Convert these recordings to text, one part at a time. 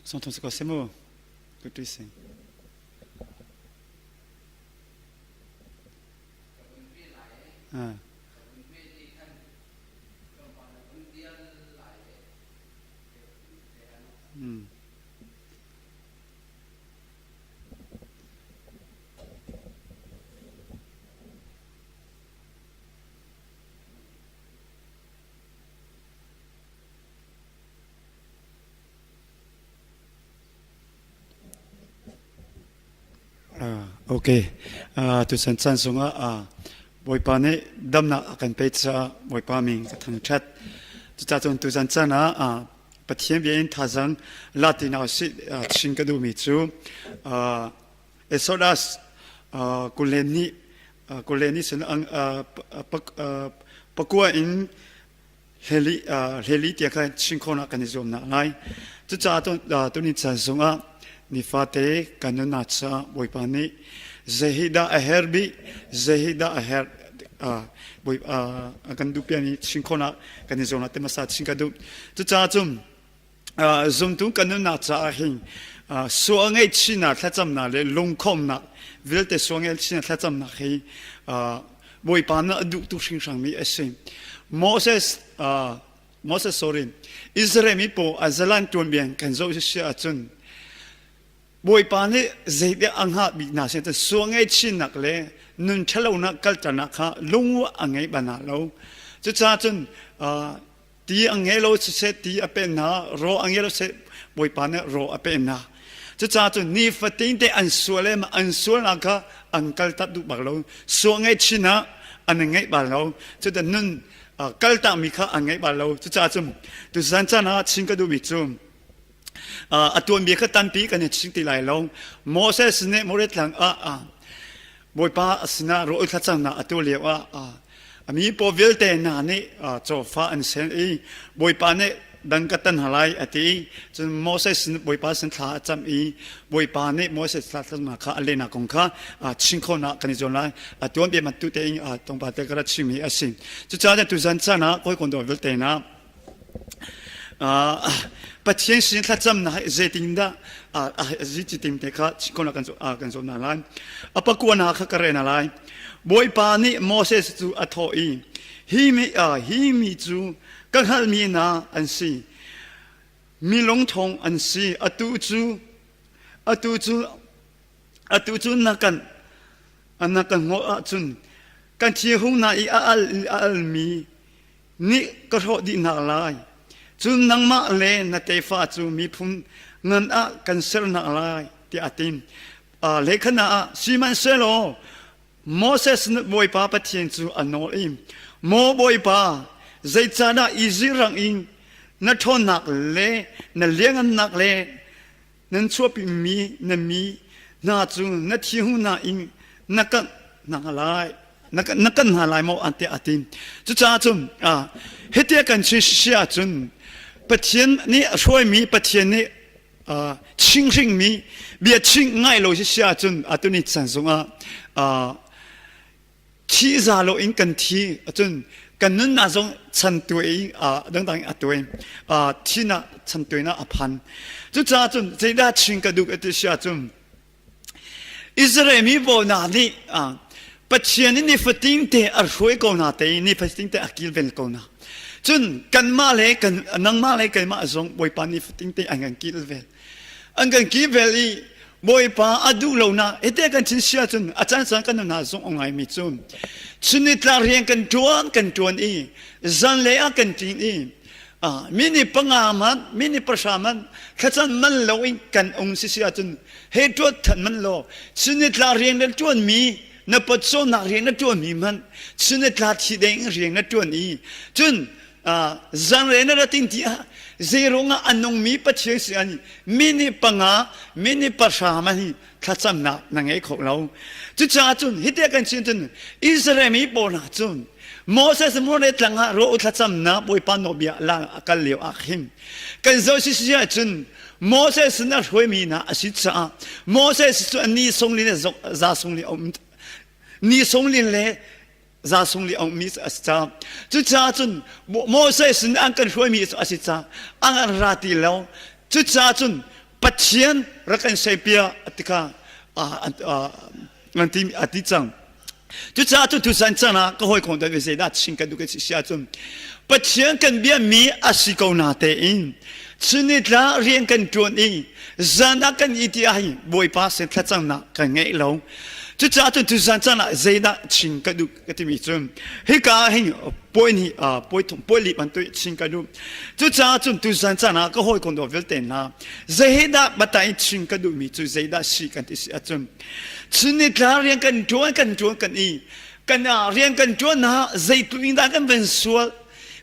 Song thong si ko se mu. Tu tu sing. Ah. Mm. Uh, okay. Uh, tuchan chan sungah uh, Bawipa nih damnak a kan pek caah Bawipa min ka thangṭhat. Cucaah cun tuzan caan ah Pathian bia in thazaang la ti hna usih chin ka duhmi cu Exodus 22 22 sin pakua in hleli hleli tiah khan chin khawhnak kan i zuamnak lai. Cucaah tuni caan zongah nifate kan nunnak caah Bawipa nih zei dah a herh bik, zei dah a herh kan duh piami chin khawhnak kan i zuamnak te hmasa chin ka duh. Cucaah cun zumtu kan nunnak caah hin sual ngaihchihnak thlacamnak le lungkhawmnak vialte sual ngaihchihnak thlacamnak hi Bawipa nih a duh tuk hringhranmi a si. Moses Moses sorry Israel mi pawl a zalan tuanbia kan zoh si ahcun Bawipa nih zeidah a hngah bik hna sin sual ngaihchihnak le nun ṭhalonak kalternak kha lung a ngei bal hna lo. Cucaah cun ti a ngei lo siseh ti a pek hna, raw a ngei lo siseh Bawipa nih raw a pek hna. Cucaah cun nifatin te an sual le an sualnak kha an kaltak duh bak lo. Sual ngaihchihnak an ngeih bal lo. Cutin nun kaltakmi kha an ngeih bal lo. Cucaah cun tuzan caan ah chim ka duhmi cu A tuanbia kha tampi kan i chim ti lai lo. Moses nih Moreh tlang ah Bawipa a sinah rawl thlacamnak a tuah lio ah a mi pawl vialte hna nih cawfa an sen i Bawipa nih dan ka tan hna lai a ti. Cun Moses nih Bawipa sin thla a cam i Bawipa nih Moses thla thlacamnak kha a lehnak kong kha chim khawhnak kan i zuam lai. A tuanbia bantuk tein tlawmpal te ka rak chimmi a si. Cucaah tuzan caan ah hawikom dawt vialte hna Pathian sin thlacamnak hi zeitindah zeitin te kha chikon kan kan zawm hna lai. A pakua kha ka rel hna lai. Bawipa nih Moses cu a thawh i hi mi hi mi cu ka hngalhmi hna an si. Mi lungthong an si. Atu cu atu cu atu cu na kan na kan hngawh ahcun kan thihung hna i a al a almi nih ka hrawh dih hna lai. Cun nangmah le na tefa cu miphun ngan ah kan ser hna lai tiah a ti. Lehkhan ah sihmanhsehlaw Moses nih Bawipa Pathian cu a nawl i, Maw Bawipa, zeicahdah Izipt ram in na ṭhawnnak le na lianhngannak le nan chuahpimi na mi hna cu na thi hna in na kangh hna lai na kan hna lai maw tiah a ti cucaah cun hiti kan si si ahcun Pathian nih a hruaimi Pathian nih chingringmi bia ching ngai lo si si ahcun atuni chan zongah Thi za lo in kan thi cun kan nunnak zong chan tuai dangdang a tuai thinak chan tuainak a phan cucaah cun zeidah chin ka duh ti si ahcun Israel mi bawhnak nih Pathian nih nifatin te a hruai ko hna te nifatin te a kilven ko hna cun kanmah le kan nangmah le keimah zong Bawipa nifatin te an kan kilven An kan kivel i Bawipa a duh lo na hite kan chin sia cun a caan caan kan nuna zong a ngaimi cu chunnitlak rian kan ṭuan kan ṭuan i zanlei ah kan ṭin i mini panga man mini pahra man thlacam man lo in kan um si si ahcun he ṭuan than man law chunnitlak rian na ṭuan mi na pawcawmnak rian na ṭuan mi man chunnitlak thi deng rian na ṭuan i cun zanrei na ra ting ti ah zeiruangah a nungmi Pathian si an mini panga mini pahra man hi thlacamnak na ngei kho lo cucaah cun hite kan chim cun Israel mi pawl hna cun Moses murne tlang ah ro thlacamnak Bawipa nawlbia la a kal lio ah khin kan zoh si si ahcun Moses na hruaimi hna a si caah Moses cu ni sung li le za sung li um ni sung li le Za sung li ong mi a si ca. Cucaah cun Moses nih an kan hruaimi a si ca an ra ti lo. Cucaah cun Pathian rak kan serpiak ti kha an ti a ti cang. Cucaah cu tuchan chan ah ka hawikom dang zeidah chim kan duh kan si ahcun Pathian kan biami a si ko na tein chunitla rian kan ṭuan i zan ah kan i ti ah hin Bawipa sin thlacamnak kan ngeih lo. Cucaah cun tuzan chan ah zeidah chim ka duh ka timi cu hika ah hin puai ni puai thum puai li bantuk chim ka duh. Cucaah cun tuzan chan ah ka hawikom dawt vialte hna zeidah batai chim ka duhmi cu zeidah si kan ti si ahcun Chunitla rian kan ṭuan kan ṭuan kan i kan rian kan ṭuan na zeitluk in dah kan van sual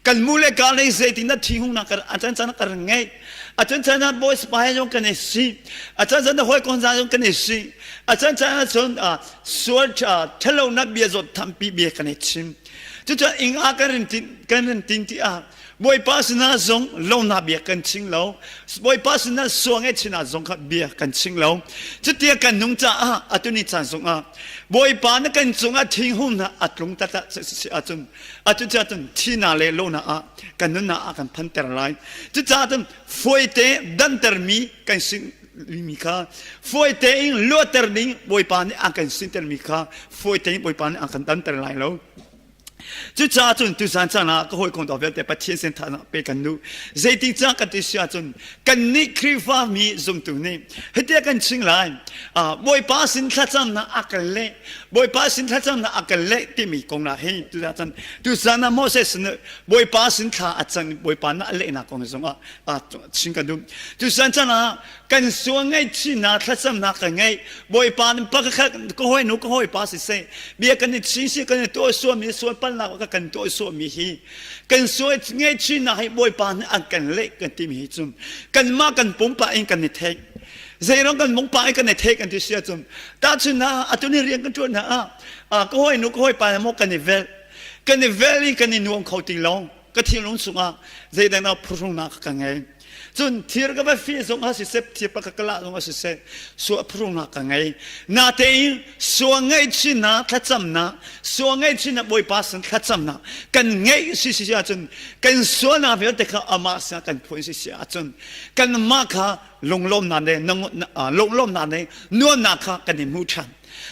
kan mu le ka lei zeitin dah thi hung nak a can can kan ngei a can can ah boys pa he zong kan i si a can can hawi kon zong kan i si a can can ah cun sual ṭhalo na bia zawt thampi bia kan i chim cucun ing ah kan rin tin kan rin tin ti ah Bawipa sinah zong lona bia kan ching lo. Bawipa sinah suang e chinah zong kha bia kan ching lo. Cutia kan nung caah atuni caan zongah Bawipa na kan cungah thinghung na atlung tata si ahcun atu cun thina le lona ah kan nunnak ah kan phanter lai. Cucaah cun fuaite dantermi kan sin mi kha fuaite in luater ding Bawipa nih a kan sinter mi kha fuaite in Bawipa nih a kan danter lai lo. Cucaah cun tuzan caan ah ka hawikom dawt vialte Pathian sin thazaang pe kan duh. Zeitin cah kan ti si ahcun kannih Khrihfa mi zumtu nih hitiah kan ching lai. Bawipa sin thlacamnak a kan leh. Bawipa sin thlacamnak a kan leh timi kong ah hin tuzan caan tuzan ah Moses nih Bawipa sin thla a cam Bawipa nih a lehnak kong zongah chim kan duh. Tuzan caan ah kan sual ngaihchihnak thlacamnak kan ngeih bawipa nih pakhat ka hawinu ka hawipa siseh bia kan i chin si kan i tuah sualmi sual palnak ka kan tuah sualmi hi kan sual ngaihchihnak hi bawipa nih an kan leh kan timi hi cun kanmah kan pumpak in kan i theih zeirong kan mungpa in kan i theih kan ti si ahcun tahchun ah atu ni rian kan ṭuan hna ah ka hawinu ka hawipa maw kan i vel kan i vel i kan i nuam kho ti lo ka thinlung chungah zeidang dah phuhrungnak ka ngei cun thir ka va fih zong ah siseh thir pa ka kala zong ah siseh suah phuhrungnak ka ngei natein sua ngaihchihnak thlacamnak sua ngaihchihnak bawipa sin thlacamnak kan ngeih si si ahcun kan sualnak vialte kha amah sinah kan phuan si si ahcun kanmah kha lunglawmnak le lunglawmnak le nuamnak kha kan i hmu ṭhan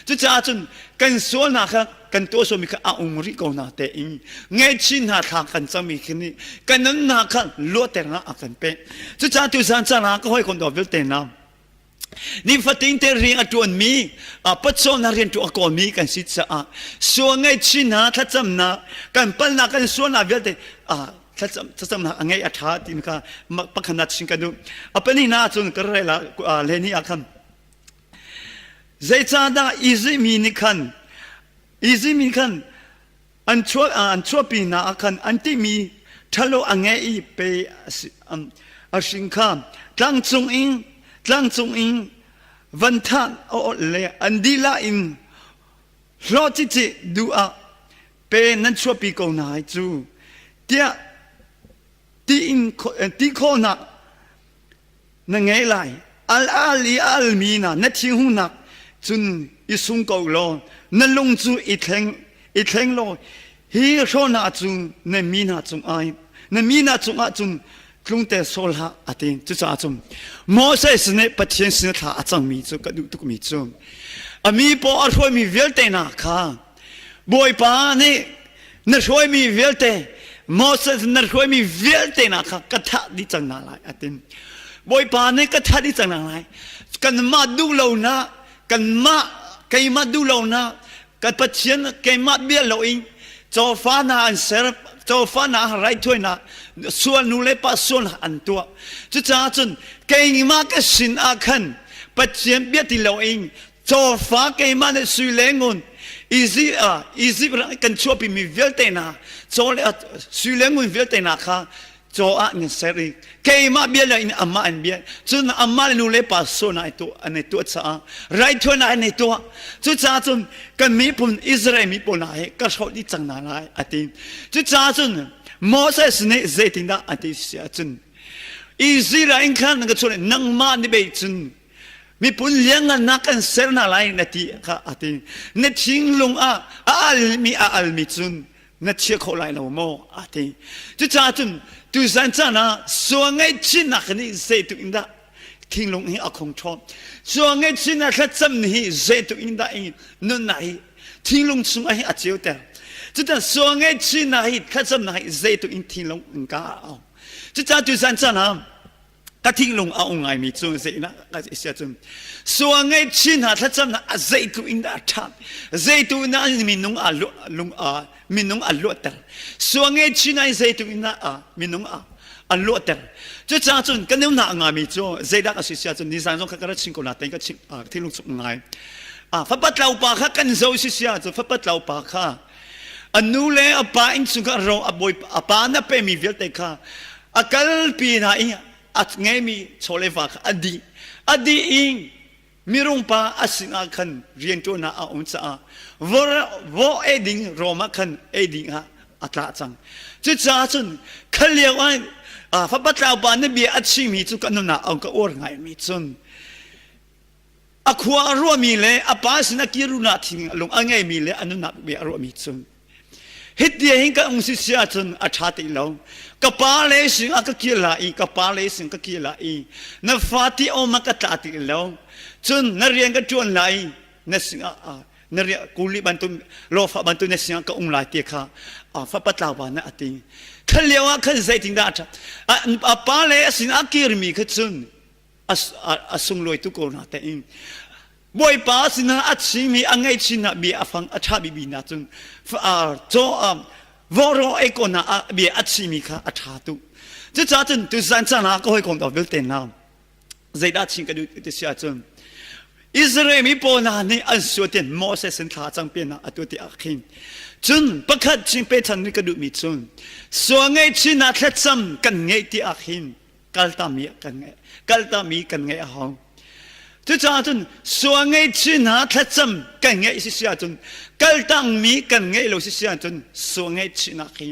cucaah cun kan sualnak kha kan tuah sualmi kha a um rih ko na tein ngaihchih hna thla kan cami khi nih kan nunnak kha luatternak a kan pek cucaah tuzan caan ah ka hawikom dawt vialte hna nifatin te rian a ṭuanmi patcawnnak rian ṭuan a kawlmi kan si caah sual ngaihchih hna thlacamnak kan palnak kan sualnak vialte thlacam thlacamnak a ngeih a ṭha timi kha pakhatnak chin kan duh a pahnihnak cun ka rel ah leni ah khan Zeicahdah Izipt mi nih khan Izipt mi khan an chuah an chuahpi hna ah khan an tihmi ṭhalo a ngei i pe a hring kha tlangcung in tlangcung in van thah a awlh le an dilah in hlawh cicih duh ah pe nan chuahpi ko hna hai cu tiah ti in ti khawhnak na ngei lai al al i a almi na na thinghungnak cun i sung ko law na lung cu i thleng i thleng law hi hrawhnak cu na mi hna cungah na mi hna cungah cun tlungte sawl hlah a ti cucaah cun Moses nih Pathian sin thla a cangmi cu ka duh tukmi cu a mi paw a hruaimi vialte hna kha Bawipa nih na hruaimi vialte Moses na hruaimi vialte na kha ka thah dih cang hna lai a ti. Bawipa nih ka thah dih cang hna lai. Kanmah duh lo na kanmah keimah duh lo na ka Pathian keimah bia lo in cawfa hna an ser cawfa hna raithuainak sual nu le pa sual an tuah cucaah cun keimah ka sin ah khan Pathian bia ti lo in Cawfa keimah nih sui le ngun Egypt ah Egypt ram kan chuahpimi vialte hna caw le sui le ngun vialte hna kha caw ah nan ser i keimah bia le in amah an bia cun amah le nu le pa sualnak an tuah an i tuah caah raithuainak an i tuah cucaah cun kan miphun Israel mi pawl hna hi ka hrawh dih cang hna lai a ti cucaah cun Moses nih zeitindah a ti si ahcun Israel in khan ka chuah nangmah nih bei cun. Mipun lianngannak kan ser hna lai na ti kha a ti. Na thinlung ah a almi a almi cun na chia kho lai lo maw a ti. Cucaah cun tuzan caan ah sual ngaihchihnak nih zeitluk in dah thinlung hi a khong ṭhawn. Sual ngaihchihnak thlacam hi zeitluk in dah i nunnak hi thinlung chungah hi a ceuter. Cucaah sual ngaihchihnak hi thlacamnak hi zeitluk in thinlung in ka a au. Cucaah tuzan caan ah ka thinlung a um ngaimi cu zeinak ka sia cun sual ngaihchih hna thlacamnak a zeitluk in dah a ṭha zeitu in dah minung a lung a minung a luatter sual ngaihchih hna in zeitluk in dah a minung a a luatter cucaah cun kan nu hna a ngami cu zeidah ka si sia cun nizan zong kha ka ra chim ko na tein ka chim thinlung chung ngai a fapa tlaupa kha kan zo si sia cu fapa tlaupa kha a nu le a pa innchung kha ro a bawi a pa na pemi vialte kha a kalpi hna i a ngeimi chaw le va kha a dih a dih i mirung pa a sinah khan rianṭuannak a um caah vaw ei ding rom ah khan ei ding ah a tlah cang cucaah cun kha lio ah fapa tlau pa na bia a chimmi cu ka nunah a ka uar ngaimi cun a khua a ruahmi le a pa sin a kiruna thing lung a ngeimi le a nunnak bia a ruahmi cun hitia hin kan um si si ahcun a ṭha ti lo ka pa le sing ah ka kir la i ka pa le sing ka kir la i na fa ti om ah ka tla ti lo cun na rian ka ṭuan la i na sing ah na rian kuli bantuk lofa bantuk na sing ah ka um lai ti kha fapa tlau pa na ati khan lio ah khan zeitin dah a ṭha a pa le a sin ah kirmi kha cun a sunglawi tu ko na tein Bawipa sinah a chimmi a ngaihchinnak bia a fang a ṭha bibi na cun caw vawraw ei ko na bia a chimmi kha a ṭha tu cucaah cun tuzan caan ah ka hawikom dawt vialte hna zeidah chim ka duh ti si ahcun Israel mi pawl hna nih an suatin Moses in thla cang pian atu ti ah khin cun pakhat chim pe than ka duhmi cun sual ngaihchinnak thlacam kan ngeih ti ah khin kaltami kan ngeih kaltami kan ngeih a hau cucaah cun sual ngaihchih hna thlacam kan ngeih si si ahcun kaltangmi kan ngeih lo si si ahcun sual ngaihchihnak hi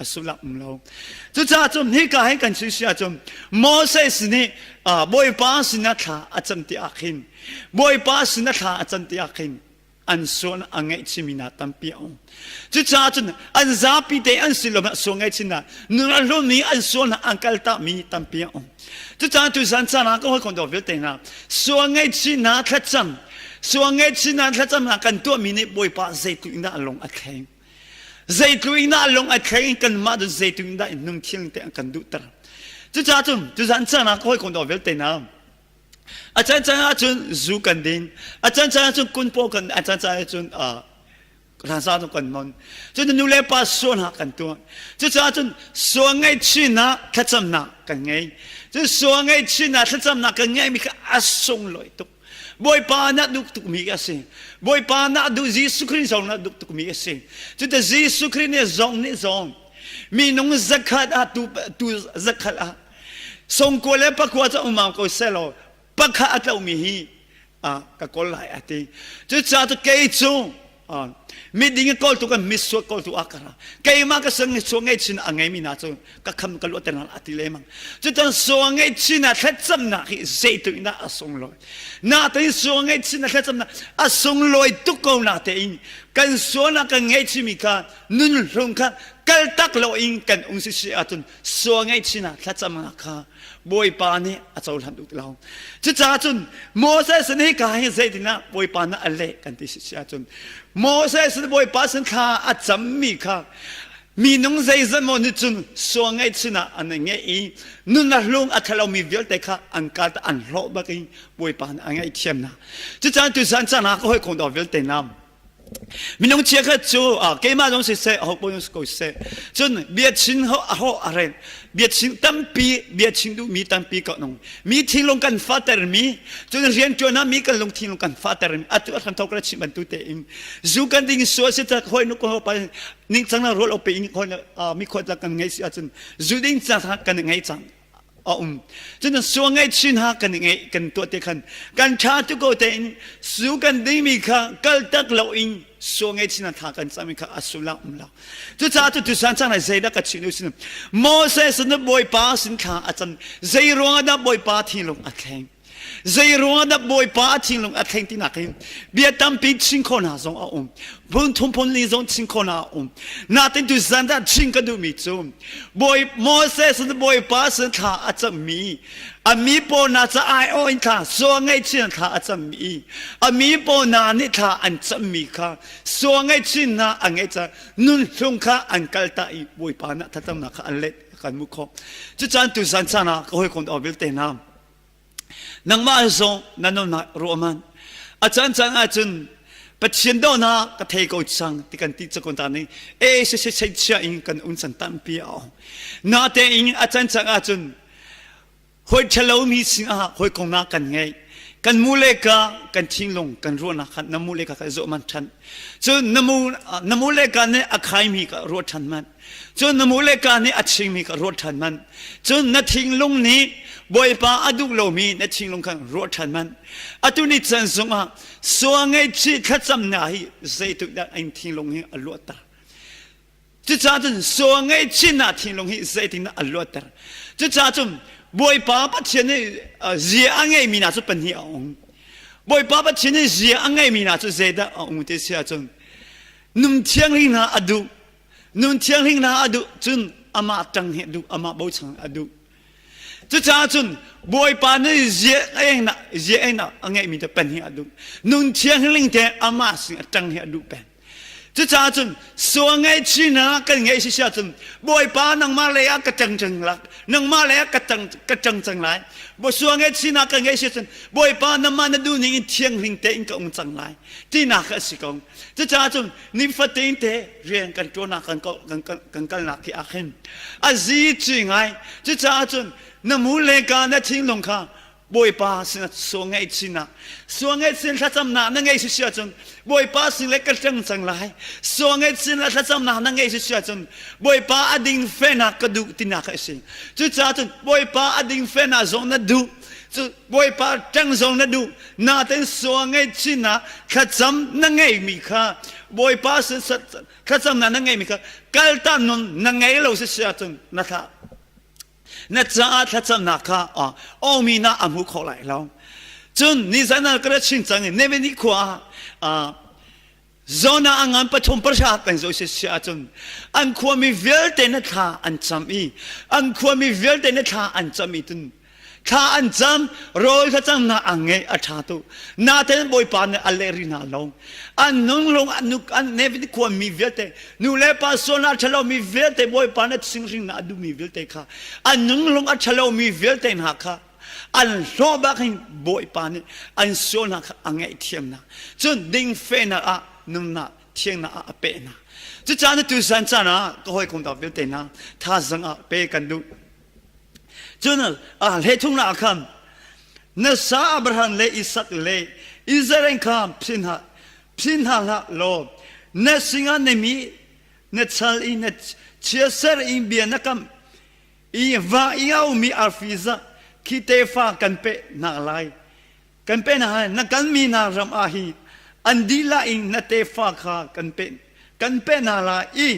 a sullam um lo cucaah cun hika hin kan si si ahcun Moses nih Bawipa sinah thla a cam ti ah khin Bawipa sinah thla a cam ti ah khin an sual a ngaihchihmi hna tampi a um. Cucaah cun an zapi te an si lo sual ngaihchihnak nun a hlunmi an sual hna an kaltakmi tampi a um. Cucaah tuzan caan ah ka hawikom dawt vialte hna sual ngaihchihnak thlacam sual ngaihchihnak thlacamnak kan tuahmi nih Bawipa zeitluk in dah a lung a thleng. Zeitluk in dah a lung a thleng kanmah cu zeitluk in dah nung thiang te an kan duhter. Cucaah cun tuzan caan ah ka hawikom dawt vialte hna A cancan ahcun zu kan ding. A cancan ahcun kunpaw kan a cancan ahcun rasa cu kan mon. Cun nu le pa sualnak kan tuah. Cucaah cun sual ngaihchihnak thlacamnak kan ngei. Cun sual ngaihchihnak thlacamnak kan ngeihmi kha a sunglawi tuk. Bawipa na duh tukmi a si. Bawipa na duh Jesuh Khrih zong na duh tukmi a si. Cuti Jesuh Khrih nih zong nih zong minung zakhat ah tu tu zakhat ah Songkua le pakua cu umam ko selaw pakhat a tlomi hi ka kawl lai a ti. Cucaah cu kei cu miding i kawltu kan misual kawltu ah ka ra. Keimah ka sang sual ngaihchin a ngeimi hna cu ka kham ka luatter hna a ti lemang. Cutan sual ngaihchin ah thlacamnak hi zeitluk in dah a sunglawi. Natein sual ngaihchin ah thlacamnak a sunglawi tuk ko natein kan sualnak kan ngaihchimi kha nun hlung kha kaltak loin kan um si si ahcun sual ngaihchihnak thlacamnak kha Bawipa nih a cohlan duh ti lo. Cucaah cun Moses nih ka hi zeitinah Bawipa nih a leh kan ti si ahcun Moses nih Bawipa sin thla a cammi kha minung zeizat maw nih cun sual ngaihchihnak an ngeih i nun a hlung a thalomi vialte kha an kal an hlawh bak i Bawipa nih a ngaihthiam hna. Cucaah tuzan caan ah ka hawikom dawt vialte hna Minung chiakhat cu keimah zong siseh, aho paoh zong si ko siseh, cun biachin ho aho a rel, biachin tampi, biachin duhmi tampi ka nung. Mi thinlung kan fatermi, cun rianṭuan ah mi kan lungthinlung kan fatermi, atu a hramthok ra chim bantu tein, zu kan ding sual si tak hoi nu ko pa ningcang na rual ope in hoi mi khuat kan ngei si ahcun zu ding cang kan ngei cang. a um cun sual ngaihchin ha kan ngeih kan tuah te khan kan tha tu ko tein su kan dingmi kha kaltak lo in sual ngaihchin ha tha kan cami kha a sullam um lo cucaah cu tusan cang lai zeidah ka chim sin Moses na Bawipa sin thla a cam zei ruangah dah Bawipa thinlung a thleng? Zei ruangah dah Bawipa a thinlung a thleng tinak hin bia tampi chim khawh hna zong a um. Phun thum phun li zong chim khawh hna a um. Natin tu zan dah chim ka duhmi cu Bawi Moses nih Bawipa sin thla a cammi a mi pawl hna ca aiawh in thla sual ngaihchin thla a cammi a mi pawl hna nih thla an cammi kha sual ngaihchin hna a ngeih ca nun hlung kha an kal ta i Bawipa nih thlacamnak kha an let kan hmuh khawh. Cucaan tu zan caan ah ka hawikom vialte hna Nangmah zong na nunnak ruahman. A caan caan ahcun Pathian dawhnak ka thei ko cang ti kan ti cakon ta ning e se se sei chia in kan un san tampi a ong. Natein a caan caan ahcun hawi ṭhalo mi sinah hawi kongnak kan ngei. Kan mu le ka kan thinlung kan ruahnak kha na mu le ka ka zawh man ṭhan. Cun na mu na mu le ka nih a khaimi ka ruah ṭhan man. Cun na mu le ka nih a chingmi kha ruat ṭhan hmanh. Cun na thinlung nih Bawipa a duh lomi na thinlung kha ruat ṭhan hmanh. Atu ni chan zongah sual ngaihchih thlacamnak hi zeitluk dah an thinlung hi a luatter. Cucaah cun sual ngaihchihnak thinlung hi zeitindah a luatter. Cucaah cun Bawipa Pathian nih zia a ngeimi hna cu pahnih a um. Bawipa Pathian nih zia a ngeimi hna cu zeidah a um ti si ahcun nung thianghlim hna a duh Nun thianghlim hna a duh cun amah ṭang hi a duh, amah bochan a duh. Cucaah cun Bawipa nih zia zia einak a ngeihmi cu pen hi a duh. Nun thianghlim te amah sin a ṭang hi a duh peng. Cucaah cun sual ngaihchihnak kan ngeih si sia cun Bawipa nangmah lei ah ka ṭang cang lak, nangmah lei ah ka ṭang ka ṭang cang lai. Sual ngaihchihnak kan ngeih si cun Bawipa nangmah na duh ning in thianghlim tein ka um cang lai. Tinak a si ko. Cucaah cun nifatin te rian kan ṭuannak kan kan kan kalnak khi ah khin a zi ci ngai. Cucaah cun na mu le ka na thinlung kha Bawipa sinah sual ngaihchihnak sual ngaihchin thlacamnak na ngei si si ahcun Bawipa sin le ka ṭang cang lai sual ngaihchin le thlacamnak na ngei si si ahcun Bawipa a ding fenak ka duh tinak a si cucaah cun Bawipa a ding fenak zong na duh cu Bawipa ṭang zong na duh natein sual ngaihchihnak thlacam na ngeihmi kha Bawipa sin thlacamnak na ngeihmi kha kaltak nun na ngei lo si si ahcun na thlah na caah thlacamnak kha awmi na a hmu kho lai lo cun nizan ah ka ra chin cang i Neveni khua ah Zona a ngan pathum pahra kan zoh si si ahcun an khuami vialte na thla an cam i an khuami vialte na thla an cam i tun thla an cam rawl thlacamnak an ngei a ṭha tu naten bawipa nih a leh rih hna lo an nung lung an nuk an ne khuami vialte nu le pa sualnak ṭhalo mi vialte bawipa nih singring a duhmi vialte kha an nung lung a ṭhalo mi vialte hna kha an hlawh bak hin Bawipa nih an sualnak kha a ngaihthiamnak cun dingfehnak ah nunnak thiangnak ah a peh hna cucaah na tuzan caan ah ka hawikom dang vialte hna thazang ah pe kan duh cun a hlethungnak ah khan na sa Abraham le Isak le Israel kha phin hna phin hna hlah law na singah na mi na chal i na chiaser in bia na kam I va i a ummi arfi zah khi tefa kan peh hna lai. Kan peh hna lai. Na kalmi hna ram ah hi an dihlak in na tefa kha kan peh kan peh hna lai i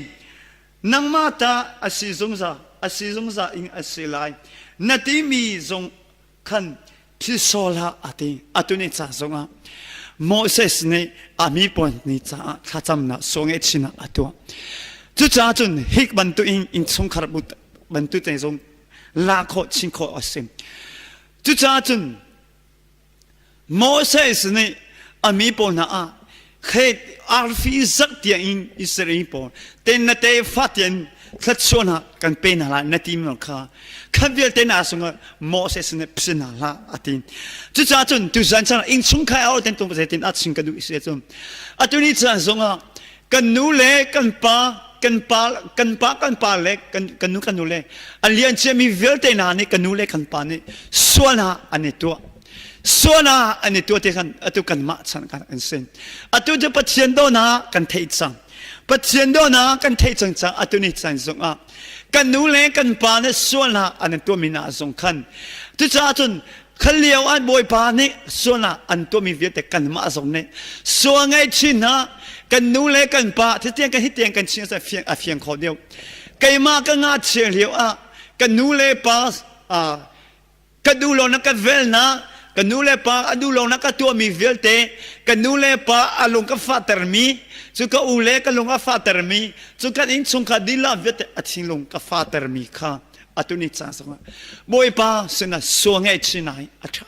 nangmah ta a si zungzal a si zungzal in a si lai. Na timi zong khan thil hlah a ti. Atu ni ca zongah Moses nih a mi pawl ni caah thlacamnak suangaihchinak a tuah. Cucaah cun hik bantuk in innchungkhar bantuk te zong la khawh chin khawh a si. Cucaah cun Moses nih a mi pawl hna ah khet arfi zak tiang in Israel pawl ten na tefa tiang thluachuahnak kan pe hna lai na ti mi kha kha vialte na sungah Moses nih psi hna hlah a ti cucaah cun tuzan chan innchungkhar au ten tung zeitin a chim ka duh si cun atu ni caan zongah kan nu le kan pa kan pa kan pa kan pa le kan kan nu kan nu le a lian ciami vialte hna nih kan nu le kan pa nih sualnak an i tuah sualnak an i tuah ti khan atu kanmah chan kan an sin atu cu Pathian dawhnak kan theih cang Pathian dawhnak kan theih cang cang atu ni caan zongah kan nu le kan pa nih sualnak an tuahmi hna zong khan cucaah cun khan lio ah Bawipa nih sualnak an tuahmi vialte kanmah zong nih sual ngaihchih hna kan nu le kan pa thitiang kan hitiang kan ching fiang a fiang kho deuh keimah ka ngakchia lio ah kan nu le pa ka duh lo na ka vel na. ka nu le pa a duh lonak ka tuahmi vialte, ka nu le pa a lung ka fahtermi, cu ka u le ka lung a fahtermi, cu kan innchungkhar dilah vialte a thinlung ka fahtermi kha atu ni caan zongah Bawipa sinah sual ngaihchihnak hi a ṭha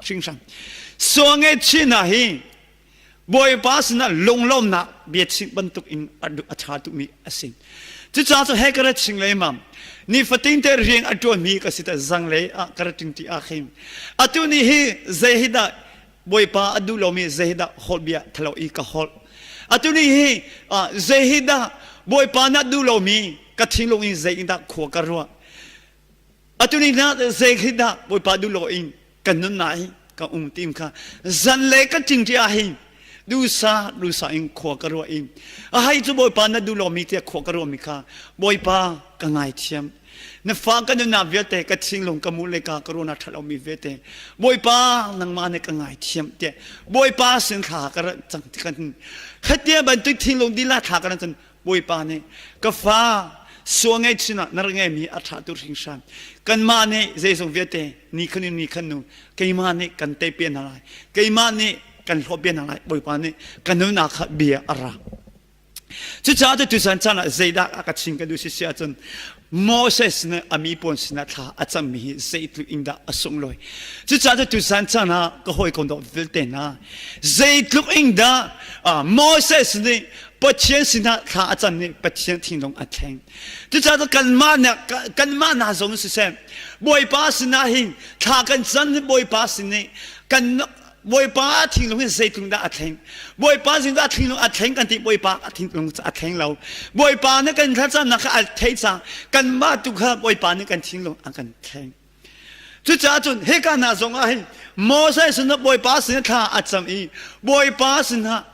hringhran. Sual ngaihchihnak hi Bawipa sinah lunglawmnak biachim bantuk in a ṭha tukmi a si. Cucaah cu he ka rat ching lengmang. Nifatin te rian a ṭuanmi ka si ta zanglei ah ka rat ṭing ah khin. Atu ni hi zei hi dah Bawipa a duh lomi zei hi dah holh bia thalo i ka holh. Atu ni hi zei hi dah Bawipa na duh lomi ka thinlung in zei in dah khua ka ruah. Atu ni hna zei khi dah Bawipa duh lo in kan nunnak hi ka um tim kha zan le ka ṭingṭi ah hin dusa dusa in khua ka ruah in a hai cu Bawipa na duh lomi tiah khua ka ruahmi kha Bawipa ka ngaithiam na fa ka nunnak vialte ka thinlung ka mu le ka ka ruahnak ṭha lomi vialte Bawipa nangmah nih ka ngaithiam tiah Bawipa sin thla ka ra cang ti kan khatia bantuk thinlung dila thla ka ra cun Bawipa nih ka fa sual ngei sinah na rak ngeimi a ṭha tu hringhran kanmah nih zeizong vialte ni khan in ni khan nu keimah nih kan tei hna lai keimah nih kan hlawh hna lai Bawipa nih ka nunnak kha bia a ra cucaah cu tuchan caan ah zeidah a ka chim ka duh si si ahcun Moses nih a mi pawl sinah thla a cammi hi zeitluk in dah a sunglawi. Cucaah cu tuchan caan ah ka hawikom dawt vialte hna zeitluk in dah Moses nih Pathian sinah thla a cam nih Pathian thinlung a thleng. Cucaah cu kanmah nih kanmah hna zong siseh Bawipa sinah hin thla kan cam hi Bawipa sin nih kan Bawipa a thinlung hi zeitluk dah a thleng? Bawipa zing dah a thinlung a thleng kan ti Bawipa a thinlung a thleng lo. Bawipa nih kan thlacamnak kha a theih cang. Kanmah tu kha Bawipa nih kan thinlung a kan thleng. Cucaah cun hika hna zong ah hin Moses sinah Bawipa sinah thla a cam i Bawipa sinah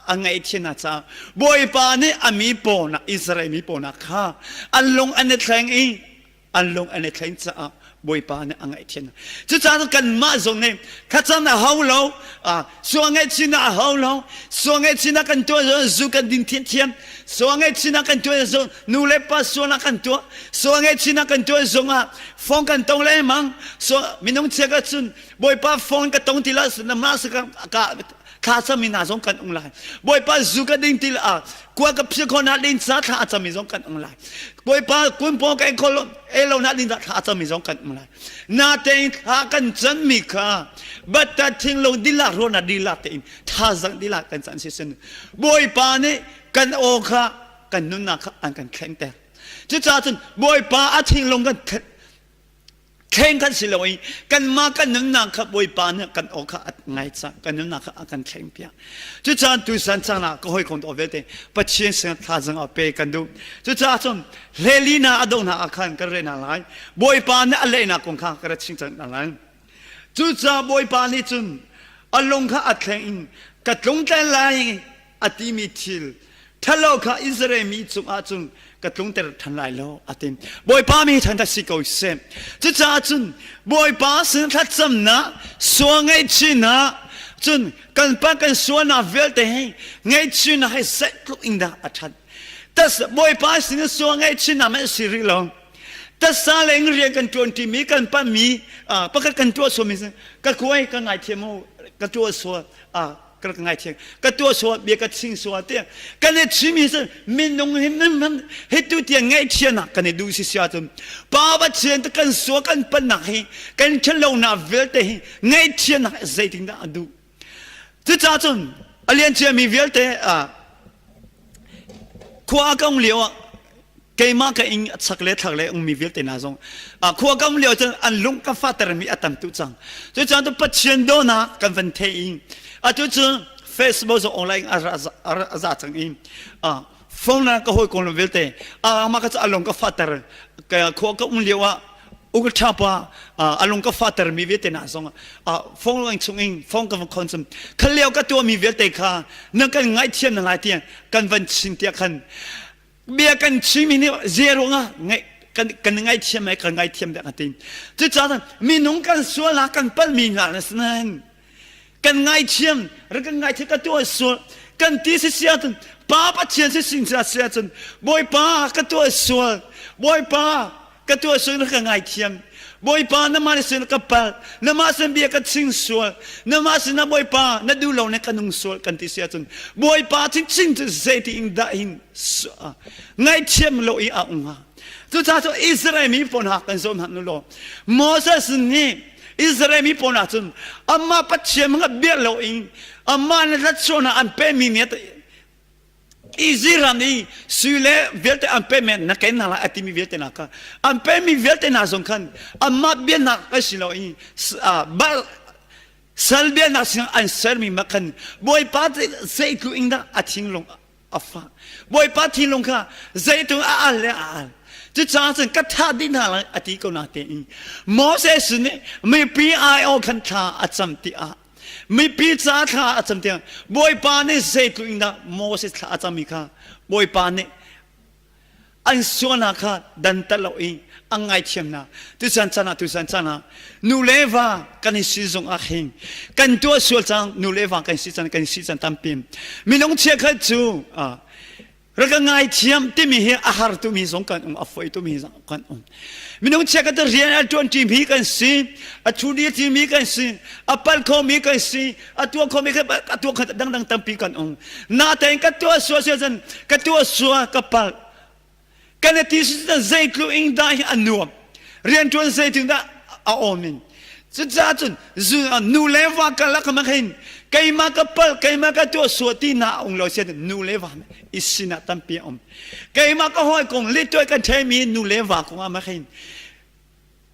a ngaihthiamnak caah Bawipa nih a mi pawl Israel mi pawl kha an lung an i thleng i an lung an i thleng caah Bawipa nih a ngaihthiam. Cucaah kanmah zong nih thlacam a hau lo, sual ngaihchihnak a hau lo, sual ngaihchihnak kan tuah zong zu kan din thiamthiam, sual ngaihchihnak kan tuah zong nu le pa sualnak kan tuah, sual ngaihchihnak kan tuah zong ah phone kan tong lengmang, so minung chia ka cun Bawipa phone ka tong ti la na mah ka thla cami hna zong kan um lai bawipa zu ka ding ti ah kua ka phil kho na ding ca thla a cami zong kan um lai bawipa kun paw ka kho e lo na ding thla a cami zong kan um lai na tein thla kan can mi kha batta thing lo dila ro na dila tein tha zang dila kan can si sin bawipa nih kan aw kha kan nunnak kha an kan thleng ter cucaah cun bawipa a thinglung kan Thleng kan si lo i kanmah kan nunnak kha Bawipa nih kan aw kha a ngai cang kan nunnak kha a kan thleng piak cucaah tusan caan ah ka hawikom to vialte Pathian sin thazaang a pe kan duh cucaah cun hlelina a donghnak ah khan kan rehnak lai Bawipa nih a lehnak kong kha ka ra chim cang hna lai cucaah Bawipa nih cun a lung kha a thleng in ka tlungtlen lai a timi thil ṭhalo kha Israel mi cungah cun ka tlungter ṭhan lai lo a ti. Bawipa mi ṭhan si ko seh. Cucaah cun Bawipa sin thlacamnak, sual ngaihchihnak, cun kan pa kan sualnak vialte hi ngaihchihnak hi zeitluk in dah a ṭhat. Tas Bawipa sin sual ngaihchihnak mah si rih lo. Tasa leng rian kan ṭuan ṭimi kan pami pakhat kan tuah sualmi ka kuai ka ngaithiam u ka tuah sual ka rak ngaithiam ka tuah sual bia ka ching sual tiah kan i chim hi minung hi man hi tu tiang ngaihthianak kan i duh si sia cun pa Pathian te kan sual kan pannak hi kan ṭhatlonak vialte hi ngaihthianak zeitin dah a duh cucaah cun a lian ciami vialte khua ka um lio ah keimah ka ing chak le thlak le ummi vialte hna zong khua ka um lio cun an lung ka fatermi a tam tu cang cucaah tu Pathian dawnak kan van thei i atu cu Facebook zong online a za cang i phone na ka hawi kong vialte amah ka cu a lung ka fater khua ka um lio ah uka pa a lung ka fater mi vialte na zong phone lang chung in phone ka van khon cun khal lio ka tuah mi vialte kha na kan ngaithiam na lai tiang kan van chin tiah khan bia kan chim hi zero nga kan kan ngaithiam ai kan ngaithiam dek ati cucaah minung kan sual ah kan pal mi hna na sinain kan ngaithiam rak kan ngaithiam ka tuah sual kan ti si sia cun pa pathian si sin sia sia cun bawipa ka tuah sual bawipa ka tuah sual ka ngaithiam. Bawipa namah sin ka palh, namah sin bia ka ching sual, namah sin ah Bawipa na duh lo ne ka nung sual kan ti si ahcun Bawipa chinchin cu zeiti in dah hin ngaihthiam lo i a um hnga. Cucaah cu Israel mi pawl hna kan zoh hna nu law Moses nih Israel mi pawl hna cun amah Pathian nga bia lo in amah na hlatsuahnak an pemi nih Izi ram i sui le vialte an pe men na ken hna lai a timi vialte hna kha an pemi vialte hna zong khan amah bianak a si lo i sal bianak sin an sermi ma khan Bawipa zeitluk in dah a thinlung a fah Bawipa thinlung kha zeitluk a al le a al cucaah cun ka thah dih hna lai a ti ko na tein Moses nih mipi aiawh khan thla a cam tiah Mipi ca thla a cam tiang Bawipa nih zeitluk in dah Moses thla a cammi kha Bawipa nih an sualnak kha dantat lo in an ngaithiam hna. Tuchan chan ah tuchan chan ah nu le va kan i si zong ah hin kan tuah sual cang nu le va kan si cang kan si cang tampi minung chiakhat cu Rak ka ngaithiam timi hi a har tumi zong kan um, a foi tumi zong kan um. Minung chia ka rian a ṭuan ṭimi kan si, a ṭhu timi kan si, a pal khomi kan si, a tuah khomi a tuah kho dangdang tampi kan um. Natein ka tuah sua sia cun ka tuah sua ka palh. Kan ti si zeitluk in dah hi a nuam. Rianṭuan zeitin dah a awm in. Cucaah cun nu le va karlak ah hin keimah ka palh keimah ka tuah sual ti na a um lo sian nu le va i sinah tampi a um. Keimah ka hawi kong lituai kan theimi nu le va kong ah hin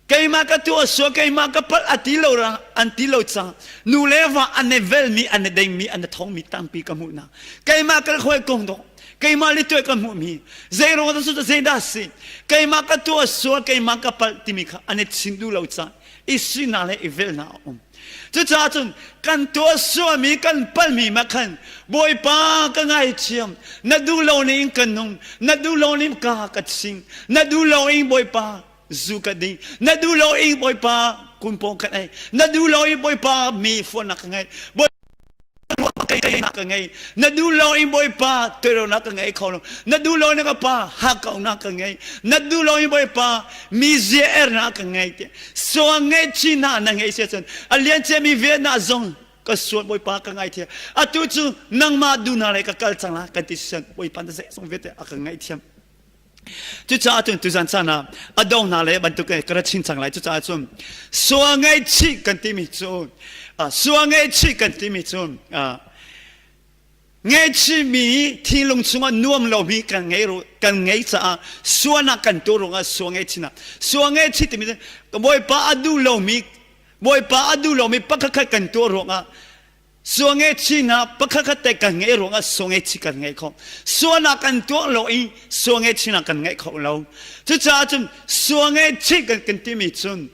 keimah ka tuah sual keimah ka palh a ti lo ra an ti lo cang nu le va an i velmi an i dengmi an i thongmi tampi ka hmuh na keimah ka hawi kong dawh keimah lituai ka hmuhmi zei ruang dah cu zeidah si keimah ka tuah sual keimah ka palh timi kha an i chim duh lo cang i sinak le i velhnak a um cucaah cun kan tuah sualmi kan palmi ma khan bawipa ka ngaithiam na duh lo ning ka nung na duh lo ning ka ka sing na duh lo in bawipa zu ka ding na duh lo in bawipa kunpawng ka ei na duh lo in bawipa mi fuanak ka ngei ka ngei na duh lo in bawipa toironak ka ngei kho lo na duh lo na ka pa hakkaunak ka ngei na duh lo in bawipa mi zia ernak ka ngei te sual ngei chin na ngei sia cun a lian mi ve na zong ka sual bawipa ka ngai thiam atu cu nangmah duh na le ka kal cang la kan ti sian bawipa na zei zong vialte a ka ngaih thiam Cucaah cun tuzan caan ah a donghnak le bantuk ka ra chin cang lai. Cucaah cun sual ngaihchih kan timi cu sual ngaihchih kan timi cu ngaihchihmi thinlung chungah nuam lomi kan ngei kan ngei caah sualnak kan tuah ruangah sual ngaihchihnak sual ngaihchih timi cu Bawipa a duh lomi Bawipa a duh lomi pakhatkhat kan tuah ruangah Suangehchinak pakhatkhat te kan ngeih ruangah suangehchi kan ngei kho. Sualnak kan tuah lo i suangehchinak kan ngeih kho lo. Cucaah cun suangehchi kan kan timi cun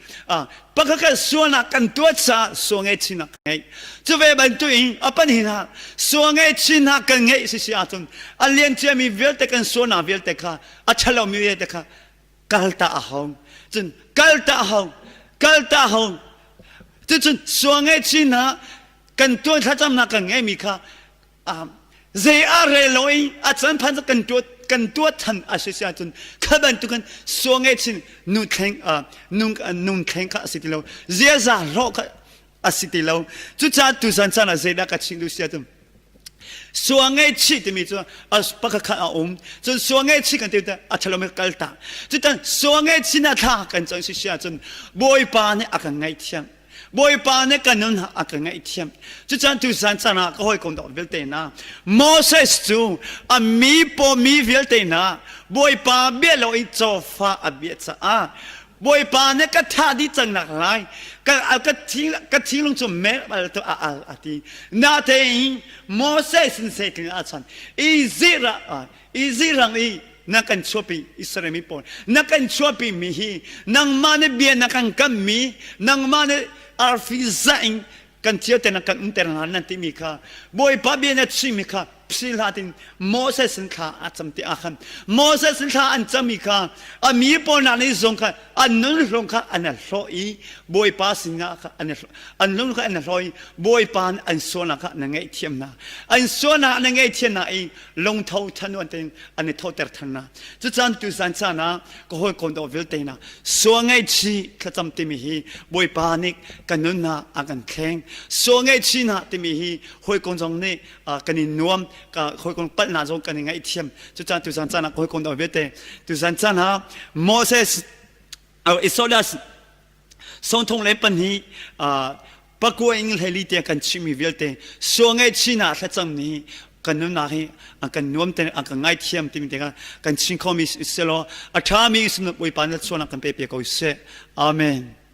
pakhatkhat sualnak kan tuah caah suangehchinak kan ngeih. Cu ve bantuk in a pahnih suangehchinak kan ngeih si si ahcun a lian ciami vialte kan sualnak vialte kha a ṭhalomi vialte kha kalta a hau. Cun kalta a hau. Kalta a hau. Cucun sual ngaihchihnak kan tuan thlacamnak kan ngeimi kha zei ah rel lo i a can phan kan tuah kan tuah than a si si ahcun kha bantukin sual ngaihchin nu thleng nung nung thleng kha a si ti lo ziaza hlawh kha a si ti lo cucaah tuzan caan ah zeidah ka chim duh si ahcun Sual ngaihchih timi cu pakhat khat a um. Cun sual ngaihchih kan ti a ṭhalomi kal tak. Cutan sual ngaihchihnak thla kan cang si si ahcun Bawipa nih a kan ngaihthiam. Bawipa nih kan nun a kan ngaihthiam. Cucan tuzan caan ah ka hawikom dok vialte hna Moses cu a mi paw mi vialte hna Bawipa bia lo in cawfa a bia caah Bawipa nih ka thah dih cang nak lai ka ka thing ka thinglung cu mel bal tu a al a ti natein Moses in setling a chan Izira Izirang i na kan chuapi Israel mi pawl na kan chuapi mi hi nangmah nih bia na kan kam mi nangmah nih arfi za in kan cio te na kan umter hna nan timi kha Bawipa bia na chim mi kha. Psi hlah tin Moses in thla a cam ti ah khan Moses in thla an cami kha a mi pawl hna nih zong kha an nun hlong kha an hlawh i Bawipa sinah kha an an nun kha an hlawh i Bawipa an sualnak kha na ngaihthiam hna an sualnak na ngaihthiam hna i lungtho thanuan tein an i thoter than hna cucan tuzan caan ah ka hawikom dawh vialte hna sual ngaihchih thlacam timi hi Bawipa nih kan nunnak a kan thleng sual ngaihchih hna timi hi hawikom zong nih kan i nuam ka hawikom palhnak zong kan i ngaihthiam cucan tuzan caan ah ka hawikom dawh vialte tuzan caan ah Moses Exodus sawmthum le pahnih pakua in hleili tiang kan chimmi vialte sual ngaihchihnak thlacam nih kan nunnak hi an kan nuam te an kan ngaithiam timi te kan chim khomi selaw a ṭhami Bawipa na sualnak kan pe pe ko seh. Amen.